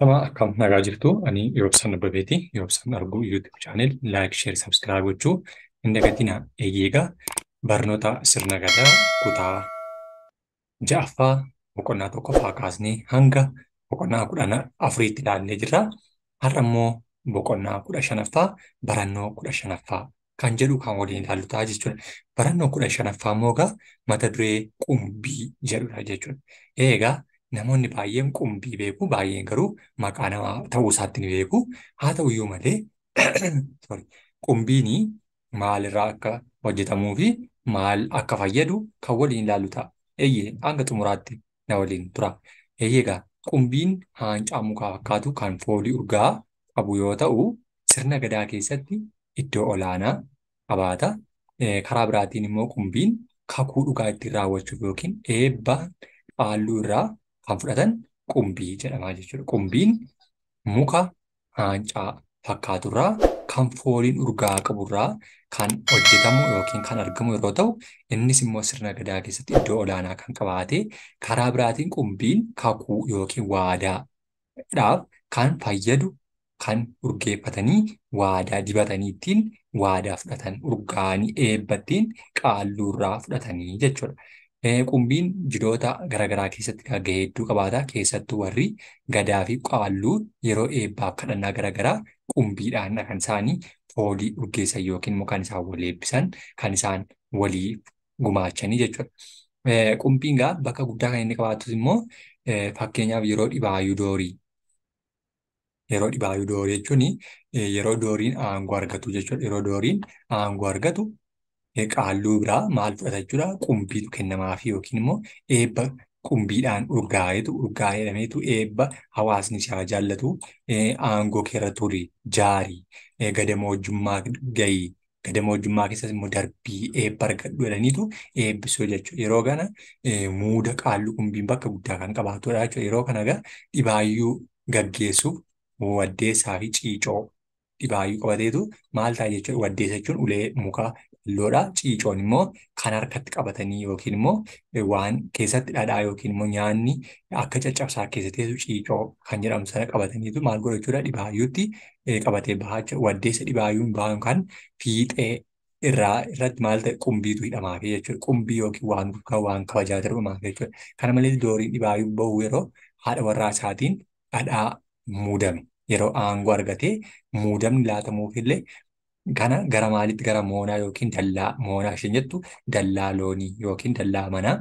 Sama akkam nagaa jirtu ani Yoobsan Abbabeeti. Yoobsan Arguu YouTube channel like, share, subscribe gochuu hin dagatinaa. Eegaa barnoota sirna gadaa kutaa ja'affaa boqonnaa tokkoffaa kaasnee hanga boqonnaa 14tti ilaallee jirra. Har'a immoo boqonnaa 15ffaa barannoo 15ffaa kan jedhu kan waliin ilaallu ta'a jechuudha. Barannoo 15ffaa immoo egaa mata duree qumbii jedhudha jechuudha. Egaa namoonni baay'een qumbii beeku, baay'een garuu maqaa namaa ta'uu isaatti ni beeku. Haa ta'uyyuu malee qumbiin maalirraa akka hojjetamuu fi maal akka fayyadu kan waliin ilaallu ta'a. Eeyyee hanga xumuraatti na waliin tura. Eeyyee egaa qumbiin haancaa mukaa fakkaatu kan foolii urgaa qabu yoo ta'u, sirna gadaa keessatti iddoo olaanaa qabaata. Karaa biraatiin immoo qumbiin kakuu dhugaa ittiin raawwachuuf yookiin eebba qaalluu irraa kan fudhatan qumbii jedhama jechuudha. Qumbiin muka haancaa fakkaaturraa kan fooliin urgaa qaburraa kan hojjetamu yookiin kan argamu yeroo ta'u, innis immoo sirna gadaa keessatti iddoo olaanaa kan qabaate, karaa biraatiin qumbiin kakuu yookiin waadaadhaaf kan fayyadu, kan urgeeffatanii waadaa dibatanii ittiin waadaa fudhatan, urgaanii eebba ittiin qaalluurraa fudhatanii jechuudha. Qumbiin jiloota garaagaraa keessatti gahee hedduu qabaata. Keessattuu warri gadaa fi qaalluu yeroo eebbaaf kadhannaa garaagaraa qumbiidhaan kan isaanii foolii urgeessan yookiin immoo kan isaan wal eebbisan, kan isaan walii gumaachanii jechuudha. Qumbiin egaa bakka guddaa kan inni qabaatus immoo fakkeenyaaf yeroo dhibaayyuu doorii. Yeroo dhibaayyuu doorii jechuun yeroo dooriin aangoo argatu jechuudha. Yeroo dooriin aangoo argatu qaalluu biraa maal fudhata jechuudha? Qumbiitu kennamaafi yookiin immoo eebba qumbiidhaan urgaa'etu urgaa'ee jedhameetu eebba hawaasni isaa jaallatu, aangoo keerra turi, jaarii, gadamoojjummaa gahii, gadamoojjummaa keessas immoo darbii eebba argadhu jedhaniitu eebbisuu jechuudha. Yeroo kana muuda qaalluu qumbiin bakka guddaa kan qabaatudha jechuudha. Yeroo kana egaa dhibaayyuu gaggeessuuf waddeessaa fi ciicoo dhibaayyuu qabateetu maal ta'a jechuudha. Waddeessa jechuun ulee mukaa qalloodha. Ciicoon immoo kan harkatti qabatanii yookiin immoo waan keessatti dhadhaa yookiin immoo nyaanni akka caccabsaa keessa teessu ciicoo kan jedhamu sana qabataniitu maal godhu jechuudha. Dhibaayyuutti qabatee bahaa jechuudha. Waddeessa dhibaayyuun bahan kan fiixee irratti maal ta'e qumbiitu hidhamaafi jechuudha. Qumbii yookiin waan waan kabajaa darbumaaf jechuudha. Kana malees dooriin dhibaayyuu bahu yeroo haadha warraa isaatiin dhadhaa muudame. Yeroo aangoo argatee muudamni laatamuufillee kana gara maalitti gara moonaa yookiin dallaa moonaa isheen jettu dallaa loonii yookiin dallaa manaa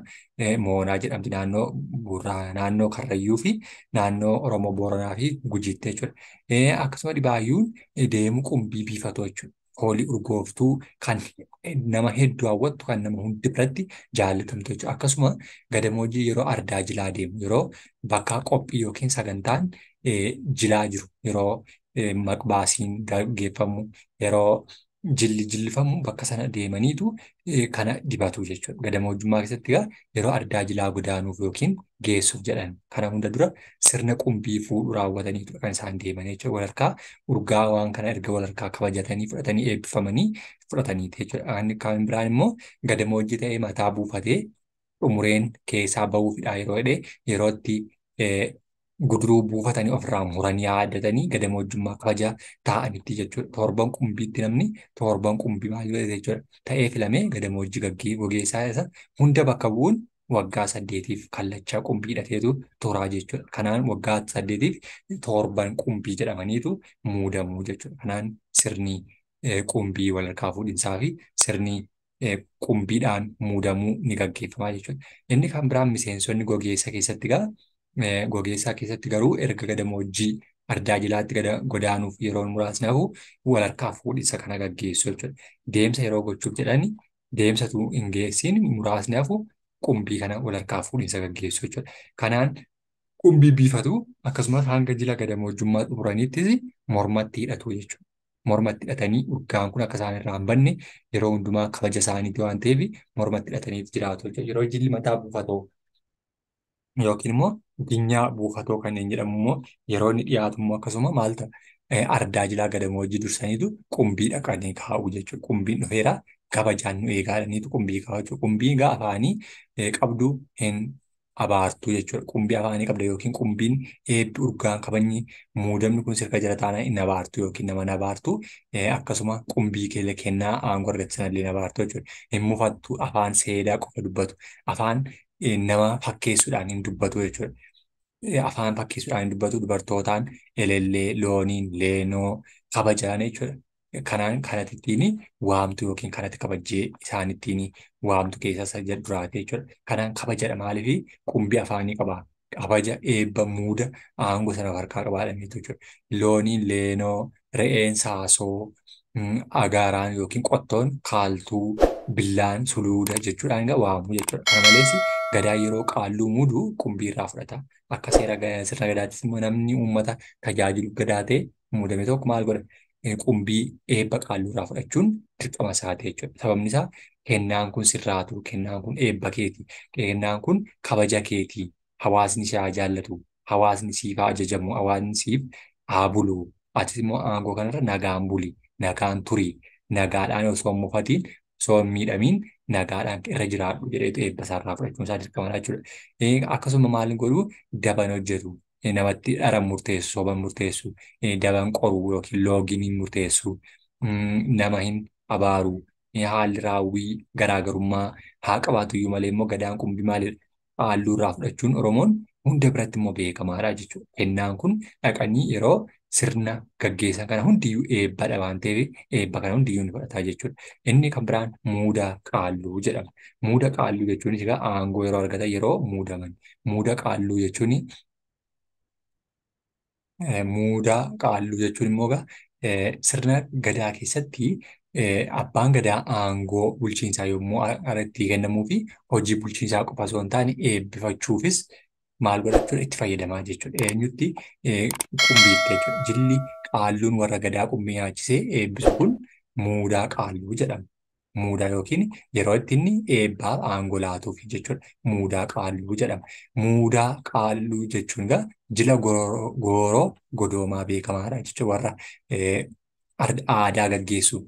moonaa jedhamti naannoo Buuraa, naannoo Karrayyuu fi naannoo Oromoo Booranaa fi Gujiitti jechuudha. Akkasuma dhibaayyuun deemu qumbii biifatu jechuudha. Foolii urgooftuu kan nama hedduu hawwattu, kan nama hundi biratti jaallatamtu jechuudha. Akkasuma gadamoojii yeroo ardaa jilaa deemu, yeroo bakka qophii yookiin sagantaan jilaa jiru, yeroo maqbaasiin gaggeeffamu, yeroo jilli jillifamu bakka sana deemaniitu kana dibatu jechuudha. Gadamoojjummaa keessatti egaa yeroo ardaa jilaa godaanuuf yookiin geessuuf jedhan kana hunda dura sirna qumbii fuudhu raawwataniitu kan isaan deeman jechuudha. Walharkaa urgaa waan kana erga walharkaa kabajatanii fudhatanii eebbifamanii fudhataniiti jechuudha. Inni kan biraan immoo gadamoojjii ta'ee mataa buufatee xumureen keessaa bahuufidha yeroo jedhee yerootti guduruu buufatanii ofirraa muranii yaaddatanii gadamoojjummaa kabaja taa'anitti jechuudha. Torban qumbiitti namni torban qumbii maal godhate jechuudha. Ta'ee filamee gadamoojjii gogeessaa isa hunda bakka bu'uun waggaa 8 kallacha qumbii hidhateetu turaa jechuudha. Kanaan waggaa 8 torban qumbii jedhamaniitu muudamuu jechuudha. Kanaan sirni qumbii walharkaa fuudhinsaa fi sirni qumbiidhaan muudamuu ni gaggeeffamaa jechuudha. Inni kan biraan miseensonni gogeessa keessatti egaa gogeessaa keessatti garuu erga gadamoojjii ardaa jilaatti godaanuuf yeroo muraasni hafu walharkaa fuudhinsa kana gaggeessu jechuudha. Deemsa yeroo gochuuf jedhani deemsatu hin geessiin muraasni hafu qumbii kana walharkaa fuudhinsa gaggeessu jechuudha. Kanaan qumbii biifatu, akkasumas hanga jila gadamoojjummaa xumuraniittis mormatti hidhatu jechuudha. Mormatti hidhatanii urgaan kun akka isaan irraa hin banne yeroo hundumaa kabaja isaaniiti waan ta'eef mormatti hidhatanii jiraatu jechuudha. Yeroo jilli mataa buufatoo yookiin immoo ginyaa buufatoo kanneen jedhamu immoo yeroo inni dhiyaatu immoo akkasuma maal ta'a ardaa jilaa gadamoojjii dursaniitu qumbii dhaqanii kaa'u jechuudha. Qumbiin dhufeera kabajaan nu eegaadhaniitu qumbii kaa'u jechuudha. Qumbiin egaa afaanii qabdu hin abaartuu jechuudha. Qumbii afaanii qabda yookiin qumbiin eebbi urgaan kabajni muudamni kun sirka jala taanaan hin abaartu yookiin nama hin abaartu. Akkasuma qumbii keelle kennaa aangoo argate sanallee hin abaartu jechuudha. Hin mufattu afaan seedaa qofa dubbatu. Afaan nama fakkeessuudhaan hin dubbatu jechuudha. Afaan fakkeessuudhaan hin dubbatu dubartootaan elellee, looniin, leenoo kabajaan jechuudha. Kanaan kanatti ittiin waamtu yookiin kanatti kabajjee isaan ittiin waamtu keessaa isa duraati jechuudha. Kanaan kabajadha maaliif qumbii afaanii qaba. Kabaja eebba muuda aangoo sana of harkaa qabaadha jechuudha. Looniin leenoo, re'een saasoo, agaaraan yookiin qottoon kaaltuu, billaan suluuda jechuudhaan egaa waamu jechuudha. Kana malees gadaa yeroo qaalluu muudu qumbii irraa fudhata. Akka seera sirna gadaattis immoo namni uummata tajaajilu gadaa ta'e muudame tokko maal godha? Qumbii eebba qaalluu irraa fudhachuun dirqama isaati jechuudha. Sababni isaa kennaan kun sirraa turu, kennaan kun eebba keeti, kennaan kun kabaja keeti, hawaasni si haa jaallatu, hawaasni siif haa ajajamu, hawaasni siif haa bulu. Atis immoo aangoo kanarra nagaan buli, nagaan turi, nagaadhaan osoo hin mufatiin, osoo hin miidhamiin nagaadhaan irra jiraadhu jedheetu eebba isaarraa fudhachuun isaa dirqamadha jechuudha. Akkasuma maal godhu daban hojjetu. Namatti dhara murteessu, soban murteessu, daban qoruu yookiin loogiin hin murteessu, nama hin abaaru, haalli raawwii garaagarummaa haa qabaatu iyyuu malee immoo gadaan qumbii maalidha? Qaalluu irraa fudhachuun Oromoon hunda biratti immoo beekamaadha jechuudha. Kennaan kun dhaqanii yeroo sirna gaggeessan kana hundiyyuu eebbadha waan ta'eef eebba kana hundiyyuu ni fudhata jechuudha. Inni kan biraan muuda qaalluu jedhama. Muuda qaalluu jechuunis egaa aangoo yeroo argatan yeroo muudaman. Muuda qaalluu jechuun muuda qaalluu jechuun immoo egaa sirna gadaa keessatti abbaan gadaa aangoo bulchiinsaa yommuu irratti kennamuu fi hojii bulchiinsaa qofa osoo hin taane eebbifachuufis maal godhachuudha itti fayyadamaa jechuudha. Eenyutti qumbiitti jechuudha. Jilli qaalluun warra gadaa qumbii nyaachisee eebbisu kun muudaa qaalluu jedhama. Muudaa yookiin yeroo itti inni eebbaaf aangoo laatuuf jechuudha. Muudaa qaalluu jedhama. Muudaa qaalluu jechuun egaa jila gooroo godoomaa beekamaadha jechuudha. Warra aadaa gaggeessu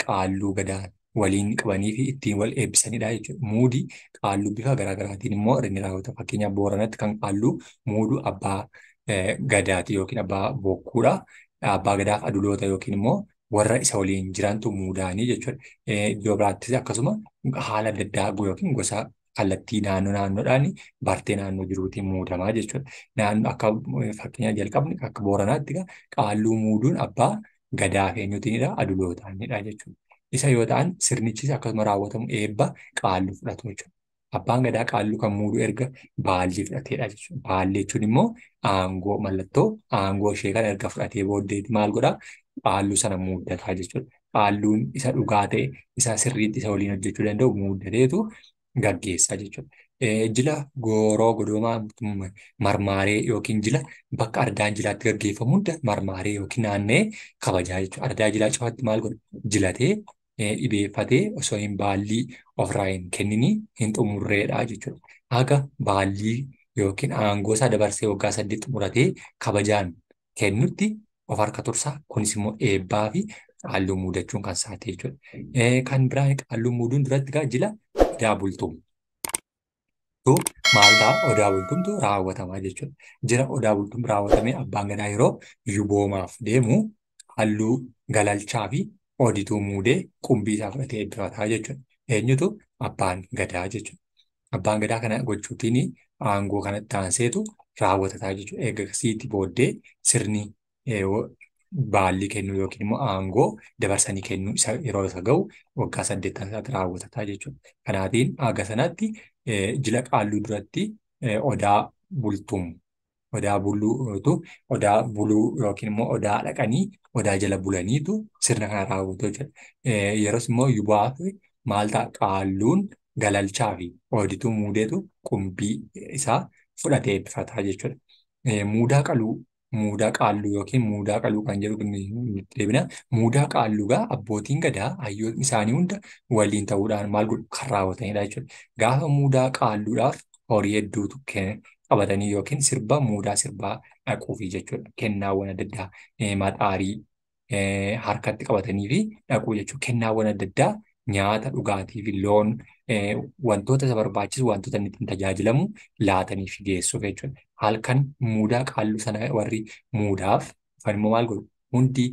qaalluu gadaa waliin qabanii fi ittiin wal eebbisanidha jechuudha. Muudii qaalluu bifa garaagaraatiin immoo inni raawwata. Fakkeenyaaf Booranatti kan qaalluu muudu abbaa gadaati yookiin abbaa bokkuudha. Abbaa gadaaf aduloota yookiin immoo warra isa waliin jirantu muudaanii jechuudha. Iddoo biraattis akkasuma haala adda addaa yookiin gosa kallattii naannoo naannoodhaan bartee naannoo jiruutiin muudamaa jechuudha. Naannoo akka fakkeenya jalqabni akka Booranaatti qaalluu muuduun abbaa gadaa keenyuutiinidha adulootaanidha jechuudha. Isa yoo ta'an sirnichis akkasuma raawwatamu eebba qaalluu fudhatu jechuudha. Abbaan gadaa qaalluu kan muudu erga baallii fudhateedha jechuudha. Baallii jechuun immoo aangoo mallattoo aangoo ishee kana erga fudhatee booddeetti maal godhaa? Qaalluu sana muuddataa jechuudha. Qaalluun isa dhugaa ta'e isa sirriitti isa waliin hojjechuu danda'u muuddateetu gaggeessaa jechuudha. Jila gooroo godoomaa marmaaree yookiin jila bakka ardaan jilaatti gaggeeffamu hunda marmaaree yookiin naanna'ee kabajaa jechuudha. Ardaa jilaa cufaatti maal godha? Jilatee dhibeeffatee osoo hin baallii ofirraa hin kenninii hin xumurreedha jechuudha. Haga baallii yookiin aangoo isaa dabarsee waggaa 8 xumuratee kabajaan kennutti of harka tursaa. Kunis immoo eebbaa fi qaalluu muudachuun kan isaati jechuudha. Kan biraan qaalluu muuduun duratti egaa jila odaa bultuum. Maal ta'a? Odaa bultumtu raawwatamaa jechuudha. Jila odaa bultum raawwatamee abbaan gadaa yeroo yuboomaaf deemu qaalluu galalchaa fi odituu muudee qumbii isaa fudhatee eebbifataa jechuudha. Eenyutu? Abbaan gadaa jechuudha. Abbaan gadaa kana gochuutiin aangoo kanatti aanseetu raawwatataa jechuudha. Eegasiitti booddee sirni baallii kennuu yookiin immoo aangoo dabarsanii kennuu isa yeroo isa ga'u waggaa 8 isaatti raawwatataa jechuudha. Kanaatiin haga sanatti jila qaalluu duratti odaa bultum odaa buluutu odaa buluu yookiin immoo odaa dhaqanii odaa jala bulaniitu sirna kana raawwatu jechuudha. Yeroos immoo yubaaf maal ta'a? Qaalluun galalchaa fi odituu muudeetu qumbii isaa fudhatee eebbifataa jechuudha. Muudaa qaluu muudaa qaalluu yookiin muudaa qaluu kan jedhu deebina. Muudaa qaalluu gaa abbootiin gadaa hayyoonni isaanii hunda waliin ta'uudhaan maal godhu kan raawwatanidha jechuudha. Gaafa muudaa qaalluudhaaf horii hedduutu qabatanii yookiin sirba muudaa sirbaa dhaquufi jechuudha. Kennaawwan adda addaa maxaarii harkatti qabatanii fi dhaquu jechuudha. Kennaawwan adda addaa Nyaata, dhugaatii fi loon wantoota isa barbaachisu wantoota inni ittiin tajaajilamu laatanii fi geessuuf jechuudha. Halkan muudaa qaalluu sana warri muudaaf dhufan immoo maal godhu? Hundi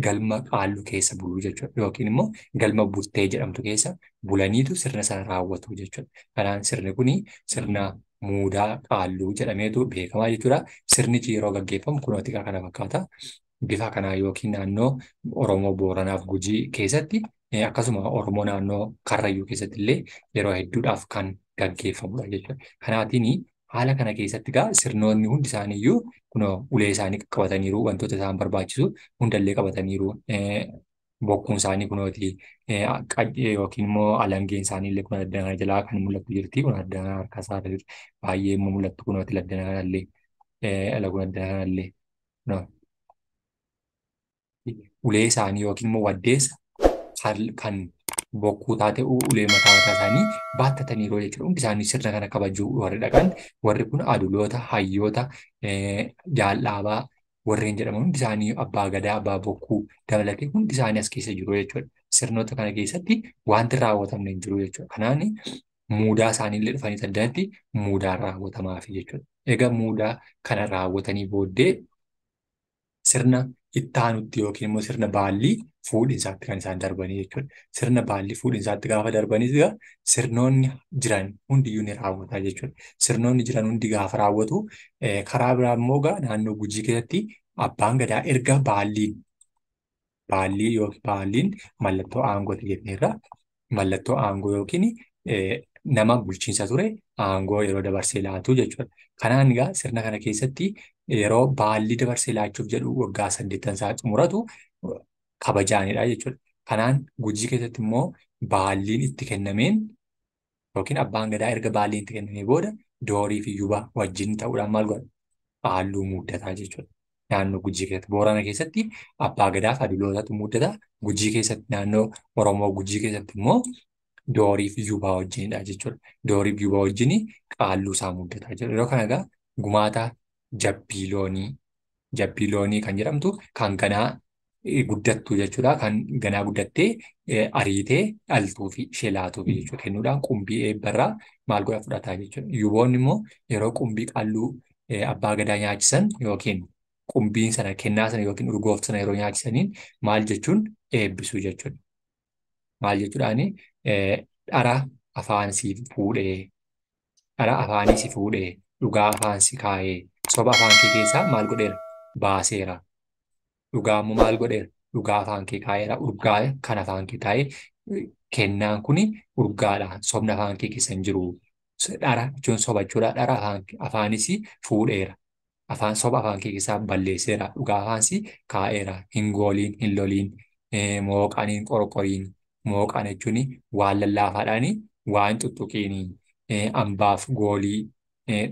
galma qaalluu keessa buluu jechuudha. Yookiin immoo galma bultee jedhamtu keessa bulaniitu sirna sana raawwatu jechuudha. Kanaan sirni kuni sirna muudaa qaalluu jedhameetu beekamaa jechuudha. Sirnichi yeroo gaggeeffamu kunooti kana fakkaata. Bifa kanaa yookiin naannoo Oromoo Booranaaf Gujii keessatti akkasuma Oromoo naannoo Karrayyuu keessatti illee yeroo hedduudhaaf kan gaggeeffamudha jechuudha. Kanaatiin haala kana keessatti egaa sirnoonni hundi isaaniiyyuu kunoo ulee isaanii qabataniiru, wantoota isaan barbaachisu hundallee qabataniiru. Bokkuun isaanii kunooti yookiin immoo alangeen isaanii illee kun addana jalaa kan mul'attu jirti. Kun addana harka isaa irra jirti. Baay'ee immoo mul'attu kunooti addana kanallee kun addana kanallee ulee isaanii yookiin immoo waddeessa kan bokkuu taate ulee mataa mataa isaanii baattataniiru jechuudha. Hundi isaanii sirna kana kabajuu warri dhaqan warri kun aduloota, hayyoota, jaal'aabaa warreen jedhaman hundi isaanii abbaa gadaa, abbaa bokkuu dabalatee hundi isaanii as keessa jiru jechuudha. Sirnoota kana keessatti wanti raawwatamne hin jiru jechuudha. Kanaan muudaa isaanii illee dhufanii addanatti muudaan raawwatamaafi jechuudha. Egaa muudaa kana raawwatanii booddee sirna itti aanutti yookiin immoo sirna baallii fuudhinsaatti kan isaan darbanii jechuudha. Sirna baallii fuudhinsaatti gaafa darbanis egaa sirnoonni jiran hundiyyuu ni raawwata jechuudha. Sirnoonni jiran hundi gaafa raawwatu karaa biraa immoo egaa naannoo Gujii keessatti abbaan gadaa erga baalliin baallii yookiin baalliin mallattoo aangooti jenneerra. Mallattoo aangoo yookiin nama bulchiinsa ture aangoo yeroo dabarsee laatu jechuudha. Kanaan egaa sirna kana keessatti yeroo baallii dabarsee laachuuf jedhu waggaa 8 isaa xumuratu kabajaanidha jechuudha. Kanaan Gujii keessatti immoo baalliin itti kennameen yookiin abbaan gadaa erga baalliin itti kennamee booda doorii fi yuba wajjin ta'uudhaan maal godha? Qaalluu muuddataa jechuudha. Naannoo Gujii keessatti Boorana keessatti abbaa gadaa fi adulootatu muuddata. Gujii keessatti naannoo Oromoo Gujii keessatti immoo doorii fi yubaa wajjinidha jechuudha. Doorii fi yubaa wajjin qaalluu isaa muuddataa jechuudha. Yeroo kana egaa gumaata jabbii loonii kan jedhamtu kan ganaa guddattu jechuudha. Kan ganaa guddattee ariitee dhaltuu fi ishee laatuuf jechuudha. Kennuudhaan qumbii eebbarraa maal godha fudhataa jechuudha. Yuboonni immoo yeroo qumbii qaalluu abbaa gadaa nyaachisan yookiin qumbiin sana kennaa sana yookiin urgooftuu sana yeroo nyaachisaniin maal jechuun eebbisuu jechuudha. Maal jechuudhaani dhara afaan si fuudhee dhara afaanii si fuudhee dhugaa afaan si kaayee soba afaan kee keessaa maal godheera baaseera. Dhugaa immoo maal godheera? Dhugaa afaan kee kaa'eera. Urgaa kan afaan kee taa'e kennaan kuni urgaadha. Sobni afaan kee keessa hin jiru. Dhara jechuun soba jechuudha. Dhara afaanis fuudheera. Afaan soba afaan kee keessaa balleesseera. Dhugaa afaanis kaa'eera. Hin gooliin, hin loliin, mooqaan hin qorqoriin. Mooqaan jechuun waan lallaafaadhaan waan tuttuqiin, hambaaf goolii,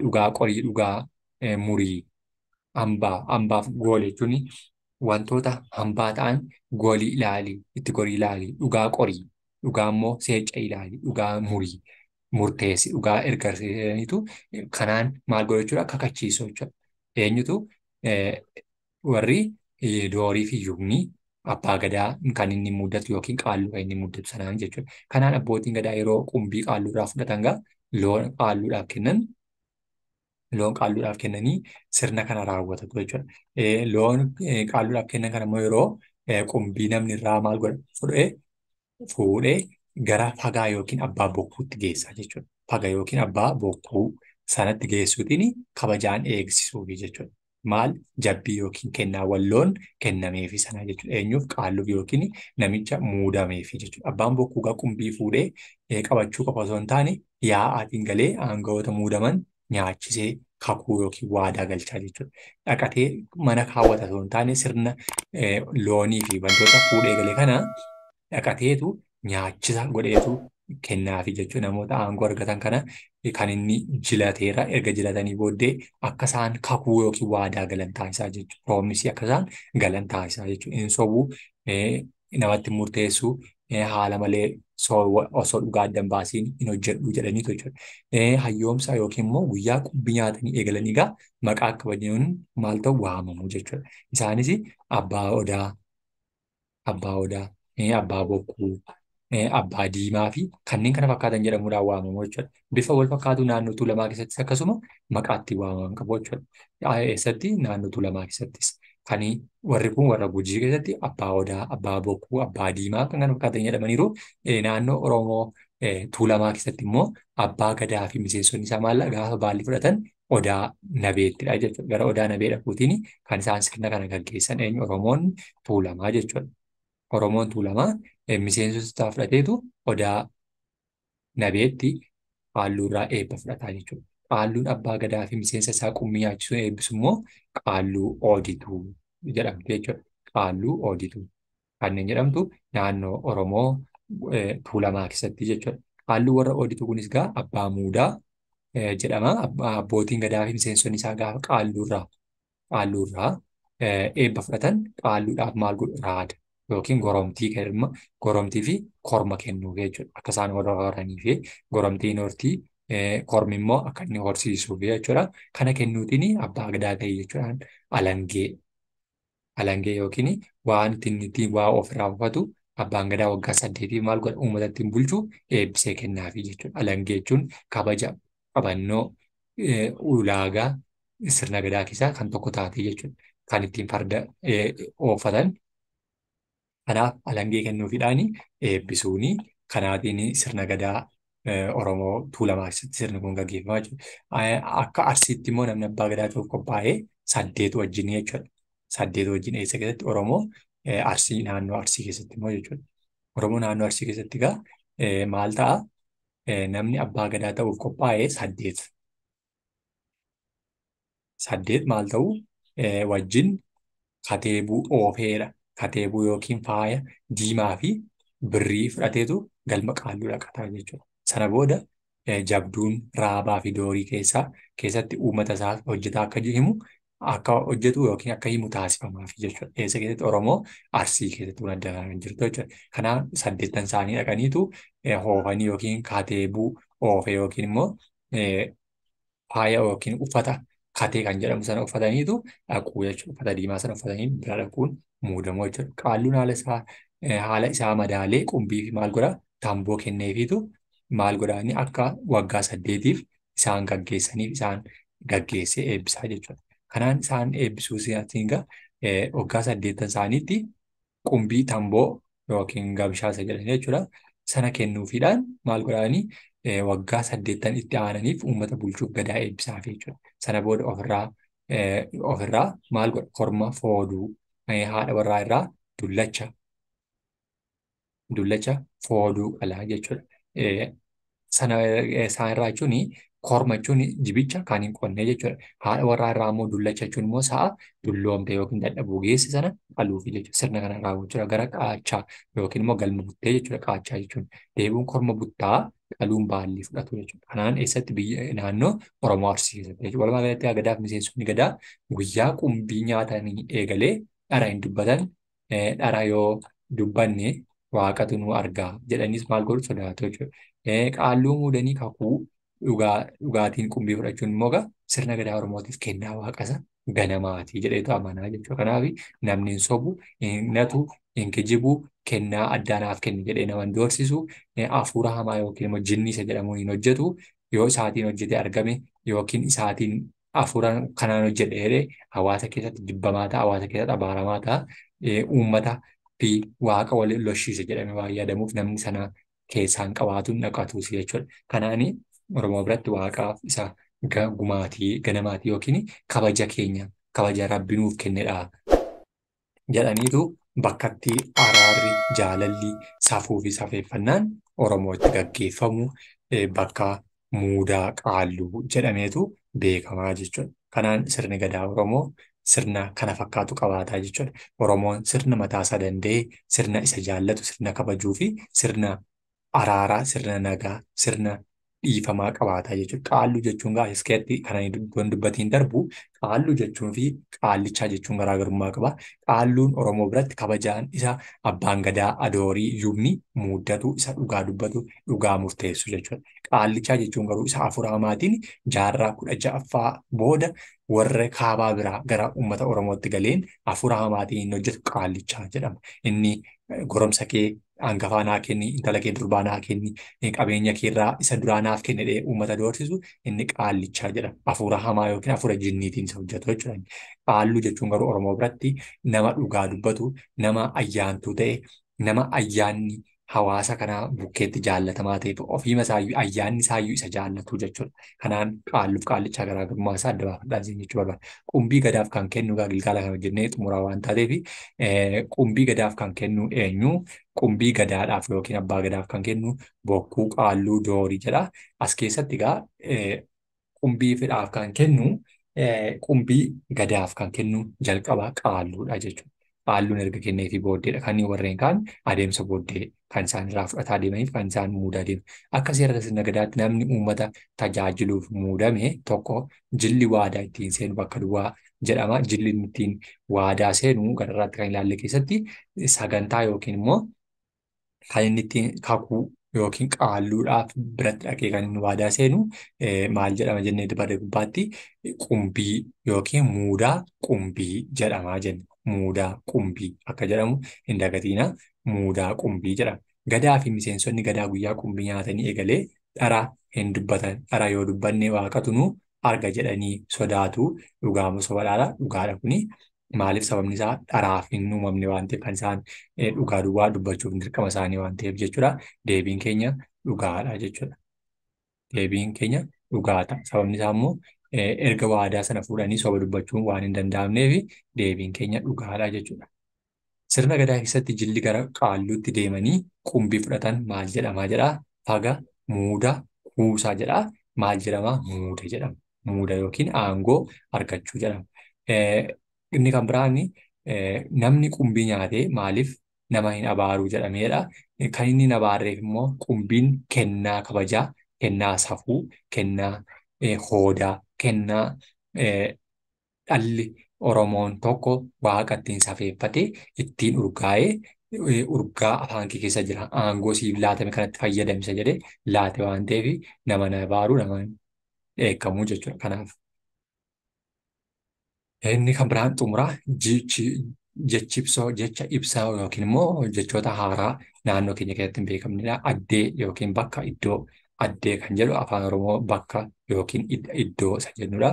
dhugaa qorii, dhugaa murii. Hambaaf goolii jechuun wantoota hambaa ta'an goolii ilaali, itti gorii ilaali, dhugaa qorii, dhugaa immoo seeca ilaali, dhugaa murii, murteessi, dhugaa erga jedhaniitu kanaan maal godhu jechuudha kakachiisu jechuudha. Eenyutu warri doorii fi yubni abbaa gadaa kan inni muddatu yookiin qaalluu kan inni muddatu sanaan jechuudha. Kanaan abbootiin gadaa yeroo qumbii qaalluudhaaf fudhatan gaa loon qaalluudhaaf kennan. Loon qaalluudhaaf kennanii sirna kana raawwatatu jechuudha. Loon qaalluudhaaf kennan kana immoo yeroo qumbii namni irraa maal godha fuudhee gara fagaa yookiin abbaa bokkuutti geessa jechuudha. Faga yookiin abbaa bokkuu sanatti geessuutiin kabajaan eegsisuufi jechuudha. Maal jabbii yookiin kennaawwan loon kennameefi sana jechuudha. Eenyuuf qaalluuf yookiin namicha muudameefi jechuudha. Abbaan bokkuu gaa qumbii fuudhee qabachuu qofa osoo hin taane yaa'aatiin galee aangawoota muudaman nyaachisee kakuu yookiin waadaa galchaa jechuudha. Dhaqatee mana kaawwata osoo hin taane sirna loonii fi wantoota fuudhee gale kana dhaqateetu nyaachisa godheetu kennaafi jechuudha. Namoota aangoo argatan kana kan inni jilateera erga jilatanii booddee akka isaan kakuu yookiin waadaa galan taasisaa jechuudha. Proomisii akka isaan galan taasisaa jechuudha. Inni sobuu namatti murteessuu haala malee osoo dhugaa adda hin baasiin hin hojjedhu jedhaniitu jechuudha. Hayyoomsa yookiin immoo guyyaa qumbii nyaatanii eegalanii egaa maqaa kabajuun maal ta'u waamamu jechuudha. Isaanis abbaa odaa, abbaa odaa, abbaa bokkuu, Abbaa Diimaa fi kanneen kana fakkaatan jedhamuudhaan waamamu jechuudha. Bifa wal fakkaatu naannoo Tuulamaa keessattis akkasuma maqaa ittiin waamaman qabu jechuudha. Eessatti naannoo Tuulamaa keessattis. Kan warri kun warra Gujii keessatti Abbaa Odaa, Abbaa Bokkuu, Abbaa Diimaa kan kana fakkaatan jedhamaniiru. Naannoo Oromoo Tuulamaa keessatti immoo Abbaa Gadaa fi miseensonni isaa maal gaafa baalli fudhatan Odaa Nabeettidha jechuudha. Gara Odaa Nabee dhaquutiin kan isaan sirna kana gaggeessan eenyu Oromoon Tuulamaa jechuudha. Oromoon Tuulamaa miseensota isaa fudhateetu Odaa Nabeetti qaalluurraa eebba fudhataa jechuudha. Qaalluun Abbaa Gadaa fi miseensa isaa qummii nyaachisuun eebbisu immoo Qaalluu Oodituu jedhamti jechuudha. Qaalluu Oodituu kanneen jedhamtu naannoo Oromoo Tuulamaa keessatti jechuudha. Qaalluu warra Oodituu kunis gaa Abbaa Muudaa jedhama. Abbootiin Gadaa fi miseensonni isaa gaafa qaalluurraa eebba fudhatan qaalluudhaaf maal godhu raada yookiin goromtii goromtii fi korma kennuuf jechuudha. Akka isaan warra horanii fi goromtiin hortii kormi immoo akka inni horsiisuuf jechuudha. Kana kennuutiin Abbaa Gadaa ta'e jechuudhaan alangee yookiin waan ittiin waa ofirraa uffatu Abbaan Gadaa waggaa 8 maal godha uummata ittiin bulchu eebbisee kennaafi jechuudha. Alangee jechuun kabaja qabannoo ulaagaa sirna gadaa keessaa kan tokko taate jechuudha. Kan ittiin farda oofatan. Kanaaf alangee kennuufiidhaan eebbisuuni kanaatiin sirna gadaa Oromoo Tuulamaa keessatti sirni kun gaggeeffamaa jechuudha. Akka Arsiitti immoo namni Abbaa Gadaa ta'uuf qophaa'ee 8 wajjin jechuudha. 8 wajjin eessa keessatti Oromoo Arsii naannoo Arsii keessatti immoo jechuudha. Oromoo naannoo Arsii keessatti egaa maal ta'a? Namni Abbaa Gadaa ta'uuf qophaa'ee 8. 8 maal ta'u wajjin kateebuu oofeedha. Kateebuu yookiin faaya diimaa fi birrii fudhateetu galma qaalluu dhaqataa jechuudha. Sana booda jabduun raabaa fi doorii keessatti uummata isaa hojjetaa akka himu akka hojjetu yookiin akka himu taasifamaaf jechuudha. Eessa keessatti Oromoo Arsii keessatti kun adda kan jirtu jechuudha. Kanaaf 8 isaanii dhaqaniitu hoofanii yookiin kateebuu oofe yookiin immoo faaya yookiin uffata katee kan jedhamu sana uffataniitu dhaquu jechuudha. Uffata diimaa sana uffatanii bira dhaquun muudamoo jechuudha. Qaalluun haala isaa madaalee qumbii fi maal godhaa tamboo kenneefiitu maal godhaanii akka waggaa 8 isaan gaggeessaniif isaan gaggeessee eebbisaa jechuudha. Kanaan isaan eebbisuu isaatiin egaa waggaa 8 isaaniitti qumbii tamboo yookiin gamshaa isa jedhan jechuudha. Sana kennuufiidhaan maal godhaanii waggaa 8 itti aananiif uummata bulchuuf gadaa eebbisaaf jechuudha. Sana booda ofirraa maal godha korma fooduu haadha warraa irraa dullacha fooduu qalaa jechuudha. Sana isaan irraa jechuun korma jechuun jibicha kan hin qonne jechuudha. Haadha warraa irraa immoo dullacha jechuun immoo sa'a dulloomte yookiin dadhabuu geesse sana qaluufi jechuudha. Sirna kana raawwachuudha gara qaachaa yookiin immoo galma buttee jechuudha. Qaachaa jechuun deebiin korma buttaa qaluun baallii fudhatu jechuudha. Kanaan eessatti biyya naannoo Oromoo Arsii keessatti jechuudha. Walumaa galatti gadaaf miseensonni gadaa guyyaa qumbii nyaatanii eegalee dhara hin dubbatan dhara yoo dubbanne waaqatu nu argaa jedhanis maal godhu sodaatu jechuudha. Qaalluu muudanii kakuu dhugaatiin qumbii fudhachuun immoo sirna gadaa Oromootiif kennaa waaqasa ganamaati jedheetu amanaa jechuudha. Kanaaf namni hin sobu, hin natu, hin kijibu, kennaa addaa naaf kenni jedhee nama hin doorsisu, hafuura hamaa yookiin immoo jinni isa jedhamuun hin hojjetu, yoo isaatiin hojjete argame yookiin isaatiin hafuura kanaan hojjedhe jedhee hawaasa keessatti jibbamaa ta'a, hawaasa keessatti abaaramaa ta'a, uummata fi waaqa waliin loshiise jedhamee waan yaadamuuf namni sana keessaan qabaatu naqatus jechuudha. Kanaani Oromoo biratti waaqaaf isa gumaatii ganamaatii yookiin kabaja keenya kabaja rabbi nuuf kennedha jedhaniitu bakkatti araarri jaalalli safuu fi safeeffannaan Oromoo itti gaggeeffamu bakka muudaa qaalluu jedhameetu beekamaa jechuudha. Kanaan sirni gadaa Oromoo sirna kana fakkaatu qabaataa jechuudha. Oromoon sirna mataasaa danda'e, sirna isa jaallatu, sirna kabajuu fi sirna araaraa, sirna nagaa, sirna dhiifamaa qabaataa jechuudha. Qaalluu jechuun gaa as keessatti kan ani dubbatiin darbu qaalluu jechuun fi qaallichaa jechuun garaagarummaa qaba. Qaalluun Oromoo biratti kabajaan isa abbaan gadaa adoorii yubni muuddatu isa dhugaa dubbatu dhugaa murteessu jechuudha. Qaallichaa jechuun garuu isa hafuura hamaatiin jaarraa 16ffaa booda warra kaabaa biraa gara uummata Oromootti galeen hafuura hamaatiin inni hojjetu qaallichaa jedhama. Inni goromsa kee Hangafaa naa kenni, intala kee durbaa naa kenni, qabeenya keerraa isa duraa naaf kenni jedhee uummata doorsisu inni qaallichaa jedhama. Hafuura hamaa yookiin hafuura jinniitiin isa hojjetu jechuudha. Qaalluu jechuun garuu Oromoo biratti nama dhugaa dubbatu, nama ayyaantuu ta'e, nama ayyaanni hawaasa kanaa bukkeetti jaallatamaa ta'e ofiima isaayyuu ayyaanni isaayyuu isa jaallatu jechuudha. Kanaan qaalluuf qaallichaa garaagarummaa isaa adda baafadhaa isin jechuu barbaada. Qumbii gadaaf kan kennu egaa gilgaala kana hojjennee xumuraa waan taateef qumbii gadaaf kan kennu eenyu? Qumbii gadaadhaaf yookiin abbaa gadaaf kan kennu bokkuu qaalluu doorii jedha. As keessatti egaa qumbii fedhaaf kan kennu qumbii gadaaf kan kennu jalqaba qaalluudha jechuudha. Qaalluun erga kenneefii booddeedha. Kan warreen kaan adeemsa booddee kan isaan irraa fudhataa deemaniif kan isaan muudaa deeman. Akka seera sirna gadaatti namni uummata tajaajiluuf muudame tokko jilli waadaa ittiin seenu bakka duwwaa jedhama. Jilli ittiin waadaa seenu gararraatti kan ilaalle keessatti sagantaa yookiin immoo kan inni ittiin kakuu yookiin qaalluudhaaf biratti dhaqee kan inni waadaa seenu maal jedhama jennee dabarre gubbaatti qumbii yookiin muudaa qumbii jedhamaa jenna. Muudaa qumbii akka jedhamu hin dagatiina. Muudaa qumbii jedhama. Gadaa fi miseensonni gadaa guyyaa qumbii nyaatanii eegalee dhara hin dubbatan. Dhara yoo dubbanne waaqatu nu arga jedhanii sodaatu. Dhugaama sobadhaadha. Dhugaadha kuni. Maaliif sababni isaa dharaaf hin uumamne waan ta'eef kan isaan dhugaa duwwaa dubbachuuf dirqama isaanii waan ta'eef jechuudha. Deebiin keenya dhugaadha jechuudha. Deebiin keenya dhugaadha. Sababni isaa immoo erga waadaa sana fuudhanii soba dubbachuun waan hin danda'amneef deebiin keenya dhugaadha jechuudha. Sirna gadaa keessatti jilli gara qaalluutti deemanii qumbii fudhatan maal jedhamaa jedhaa? Faga, muuda, kuusaa jedhaa. Maal jedhamaa? Muuda jedhama. Muuda yookiin aangoo argachuu jedhama. Inni kan biraan namni qumbii nyaatee maaliif nama hin abaaruu jedhameedha. Kan inni hin abaarreef immoo qumbiin kennaa kabajaa, kennaa safuu, kennaa hoodaa, kennaa dhalli Oromoon tokko waaqa ittiin safeeffatee ittiin urgaa'ee urgaa afaan kee keessa jira. Aangoo siif laatame kanatti fayyadamsa jedhee laate waan ta'eef nama na abaaruu nama dheekkamuu jechuudha. Kanaaf inni kan biraan xumuraa jecha ibsaa yookiin immoo jechoota haaraa naannoo keenya keessatti hin beekamnedha. Addee yookiin bakka iddoo addee kan jedhu afaan Oromoo bakka yookiin iddoo isa jennudha.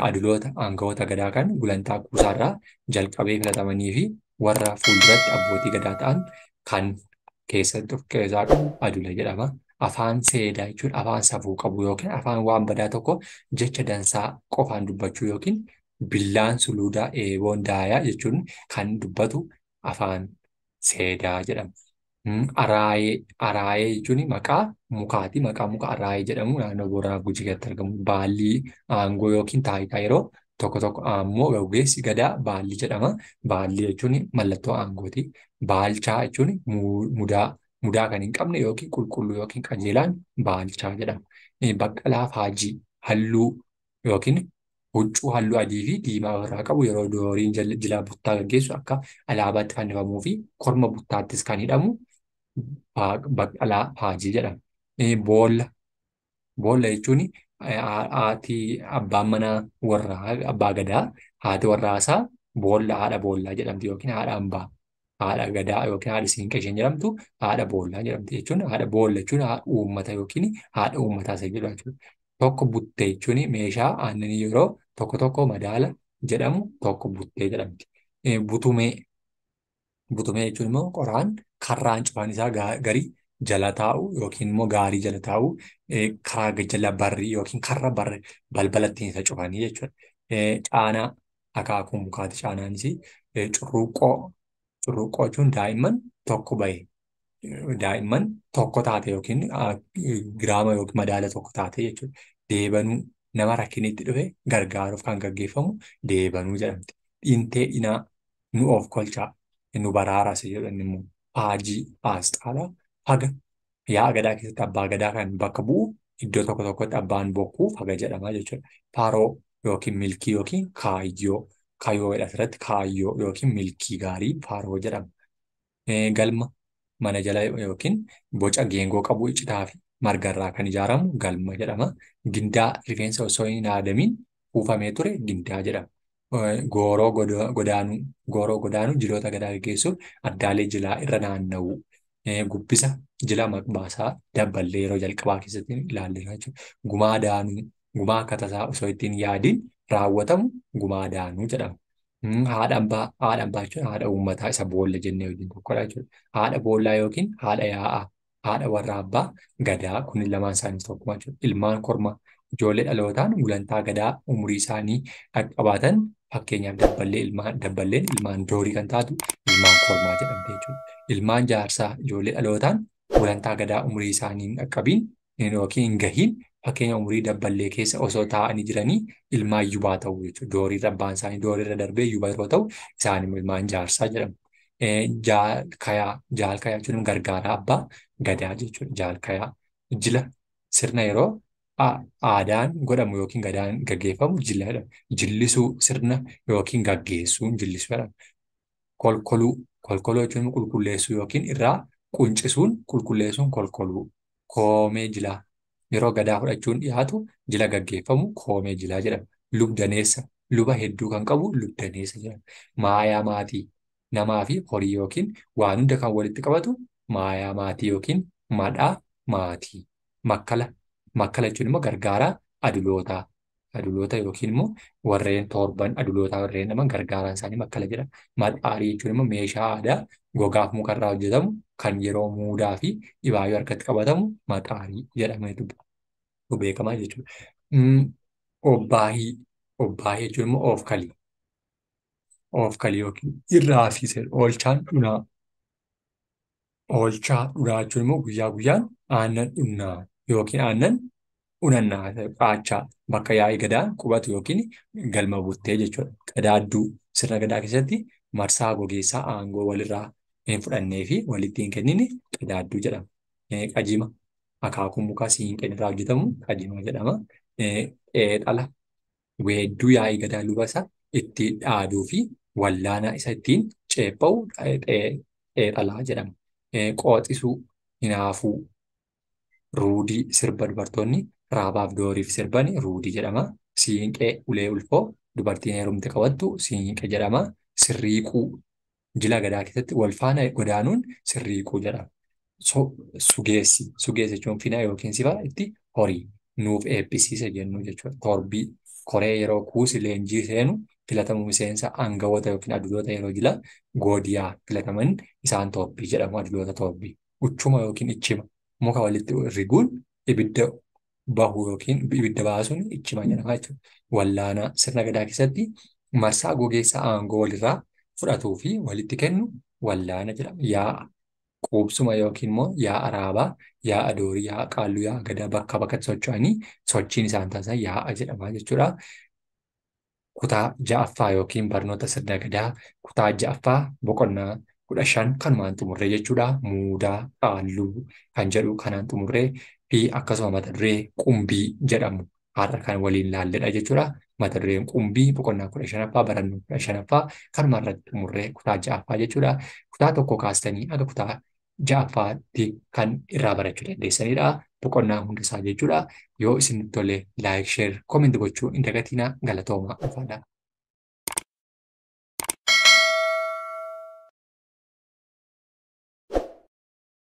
Aduloota aangawoota gadaa kan gulantaa kuusaarraa jalqabee filatamanii fi warra fuulduratti abbootii gadaa ta'an kan keessatti of keessaa qabu adula jedhama. Afaan seedaa jechuun afaan safuu qabu yookiin afaan waan badaa tokko jecha dansaa qofaan dubbachuu yookiin billaan suluudaa eeboon daayaa jechuun kan dubbatu afaan seedaa jedhama. Araayee jechuun maqaa mukaati. Maqaa muka araayee jedhamu naannoo Booranaa Gujii keessatti argamu. Baallii aangoo yookiin taayitaa yeroo tokko tokko ammoo gaggeessi gadaa baallii jedhama. Baallii jechuun mallattoo aangooti. Baalchaa jechuun mudaa kan hin qabne yookiin qulqulluu yookiin qajeelaan baalchaa jedhama. Baqqalaa faajii halluu yookiin huccuu halluu adii fi diimaa ofirraa qabu yeroo dooriin jilaa buttaa gaggeessu akka alaabaatti fannifamuu fi korma buttaattis kan hidhamu baqqalaa faajii jedhama. Boolla jechuun haati abbaan manaa warraa abbaa gadaa haati warraasaa boolla haadha boollaa jedhamti yookiin haadha hambaa haadha gadaa yookiin haadha siinqee isheen jedhamtu haadha boollaa jedhamti jechuun haadha boolla jechuun uummata yookiin haadha uummataa isa jedhu jechuudha. Tokko buttee jechuun meeshaa aannanii yeroo tokko tokko madaala jedhamu tokko buttee jedhamti. Butumee jechuun immoo qoraan karraan cufaan isaa garii jala taa'u yookiin immoo gaarii jala taa'u karaa jala barrii yookiin karra barri balbala ittiin isa cufanii jechuudha. Caanaa akaakuu mukaati caanaanis curruuqqoo jechuun daa'imman tokko bahe daa'imman tokko taate yookiin giraama yookiin madaala tokko taate jechuudha. Deebanuu nama rakkinni itti dhufe gargaaruuf kan gaggeeffamu deebanuu jedhamti. Dhintee dhinaa nu of kolchaa nu baraaras jedhan immoo faajii aasxaadha. Faga yaa'a gadaa keessatti abbaa gadaa kan bakka bu'u iddoo tokko tokkotti abbaan bokkuu faga jedhama jechuudha. Faroo yookiin milkii yookiin kaayyoo kaayyoodha asirratti kaayyoo yookiin milkii gaarii faroo jedhama. Galma mana jala yookiin boca geengoo qabu citaa fi margarraa kan ijaaramu galma jedhama. Gindaa rifeensa osoo hin haadamiin kuufamee ture gindaa jedhama. Gooroo godaanuu jiloota gadaa gaggeessuuf addaalee jilaa irra naanna'u. Gubbisa jila maqbaasaa dabballee yeroo jalqabaa keessatti ilaalleera jechuudha. Gumaa daanuu gumaa akka tasaa osoo ittiin yaadiin raawwatamu gumaa daanuu jedhama. Haadha ambaa haadha ambaa jechuun haadha uummataa isa boolla jennee wajjin tokkodha jechuudha. Haadha boollaa yookiin haadha yaa'aa haadha warra abbaa gadaa kunin lamaan isaanii tokkuma jechuudha. Ilmaan kormaa ijoollee dhalootaan gulantaa gadaa umurii isaanii qabaatan fakkeenyaaf dabballeen ilmaan doorii kan taatu ilmaan kormaa jedhamte jechuudha. Ilmaan jaarsaa ijoollee dhalootaan gulantaa gadaa umurii isaanii hin dhaqqabiin yookiin hin gahiin fakkeenya umurii dabballee keessa osoo taa'anii jiranii ilmaan yubaa ta'u jechuudha. Dooriirra abbaan isaanii dooriirra darbee yuba yeroo ta'u isaan immoo ilmaan jaarsaa jedhamu. Jaalkayaa jaalkayaa jechuun gargaaraa abbaa gadaa jechuudha. Jaalkayaa jila sirna yeroo aadaan godhamu yookiin gadaan gaggeeffamu jila jedhama. Jillisuu sirna yookiin gaggeessuun jillisuu jedhama. Kolkoluu kolkoluu jechuun qulqulleessuu yookiin irraa quncisuun qulqulleessuun kolkoluu. Koomee jilaa yeroo gadaa fudhachuun dhiyaatu jila gaggeeffamu koomee jilaa jedhama. Lubdaneessa luba hedduu kan qabu lubdaneessa jedhama. Maayaa maatii namaa fi horii yookiin waan hunda kan walitti qabatu maayaa maatii yookiin madhaa maatii. Makkala makkala jechuun immoo gargaaraa adulootaa. Aduloota yookiin immoo warreen torban adulootaa warreen naman gargaaraan isaanii makkala jedhama. Maxaarii jechuun immoo meeshaa aadaa gogaaf mukarraa hojjetamu kan yeroo muudaa fi dhibaayyuu harkatti qabatamu maxaarii jedhameetu beekamaa jechuudha. Obbaahii obbaahii jechuun immoo oofkalii. Oofkalii yookiin irraa fi oolchaan dhunaa. Oolchaa dhunaa jechuun immoo guyyaa guyyaan aannan dhunnaa yookiin aannan unannaa qaachaa bakka yaa'ii gadaa qubatu yookiin galma buttee jechuudha. Qadaadduu sirna gadaa keessatti marsaa gogeessaa aangoo walirraa hin fudhannee fi walitti hin kennine qadaadduu jedhama. Qajima akaakuu mukaa siinqeen irraa hojjetamu qajima jedhama. Qeexala weedduu yaa'ii gadaa luba isa itti dhaaduu fi wallaana isa ittiin ceepha'u qeexalaa jedhama. Qooxisuu, hinaafuu, ruudii sirba dubartoonni raabaaf dooriif sirban ruudii jedhama. Siinqee ulee ulfoo dubartiin heerumte qabattu siinqee jedhama. Sirriiquu jila gadaa keessatti wal faana godaanuun sirriiquu jedhama. Sugeessi sugeessi jechuun fina yookiin sifa itti horii nuuf eebbisiisa jennu jechuudha. Torbii koree yeroo kuusi leenjii seenu filatamu miseensa aangawoota yookiin aduloota yeroo jila goodiyaa filataman isaan torbii jedhamu aduloota torbii. Uchuma yookiin ichima muka walitti riguun ibidda bahu yookiin ibidda baasuun ichima jedhama jechuudha. Wallaanaa sirna gadaa keessatti marsaa gogeessa aangoo walirraa fudhatuu fi walitti kennu wallaana jedhama. Yaa'a quubsuma yookiin immoo yaa'a raabaa, yaa'a doorii, yaa'a qaalluu, yaa'a gadaa bakka bakkatti socho'anii sochiin isaan taasisan yaa'a jedhama jechuudha. Kutaa ja'affaa yookiin barnoota sirna gadaa kutaa ja'affaa boqonnaa 15 kanumaan xumurree jechuudha. Muudaa qaalluu kan jedhu kanaan xumurree fi akkasuma mata duree qumbii jedhamu har'a kan waliin laalledha jechuudha. Mata dureen qumbii boqonnaa 15ffaa barannoo 15ffaa kanuma irratti xumurree kutaa ja'affaa jechuudha. Kutaa tokko kaastanii aga kutaa ja'affaatti kan irraa barachuu dandeessanidha. Boqonnaa hundasaa jechuudha. Yoo isinitti tole like, share, comment gochuu hin dagatinaa. Galatoomaa ulfaadhaa.